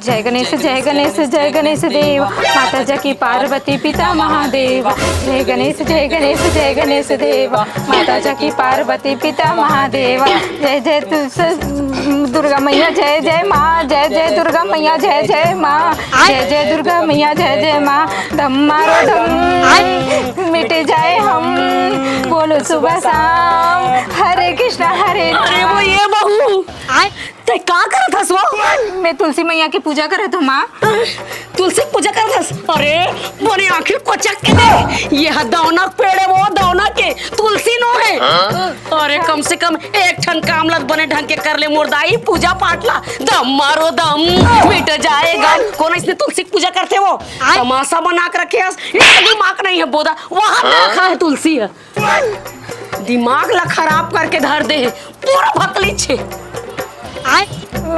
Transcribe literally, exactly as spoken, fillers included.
जय गणेश, जय गणेश, जय गणेश देव, माता जाकी पार्वती, पिता महादेव। जय गणेश, जय गणेश, जय गणेश देव, माता जाकी पार्वती, पिता महादेव। जय जय तु-, स-, दुर्गा मैया, जय जय माँ, जय जय दुर्गा मैया, जय जय माँ, जय जय दुर्गा मैया, जय जय माँ। दम मारो दम, मिट जाए हम, बोलो सुबह शाम, हरे कृष्णा हरे राम। अरे वो ये बहू, तैं का करत हस वो? मैं तुलसी मैया के पूजा करत हूँ माँ। तुलसी के पूजा करत हस? अरे, बने आँखी कोचक के दे। ये ह दौना के पेड़ हे वो, दौना के, तुलसी नो हे। अरे, कम से कम एक ठन काम ला बने ढंग के कर ले मोर दाई, पूजा पाठ ला। दम मारो दम, मिट जाएगा। कोन इसने तुलसी के पूजा करथे वो? तमाशा बना के रखे हस। ये दिमाग नहीं है बोदा, वहाँ पे रखा है तुलसी है। दिमाग ला खराब करके धर दे हे, पूरा भकली छे।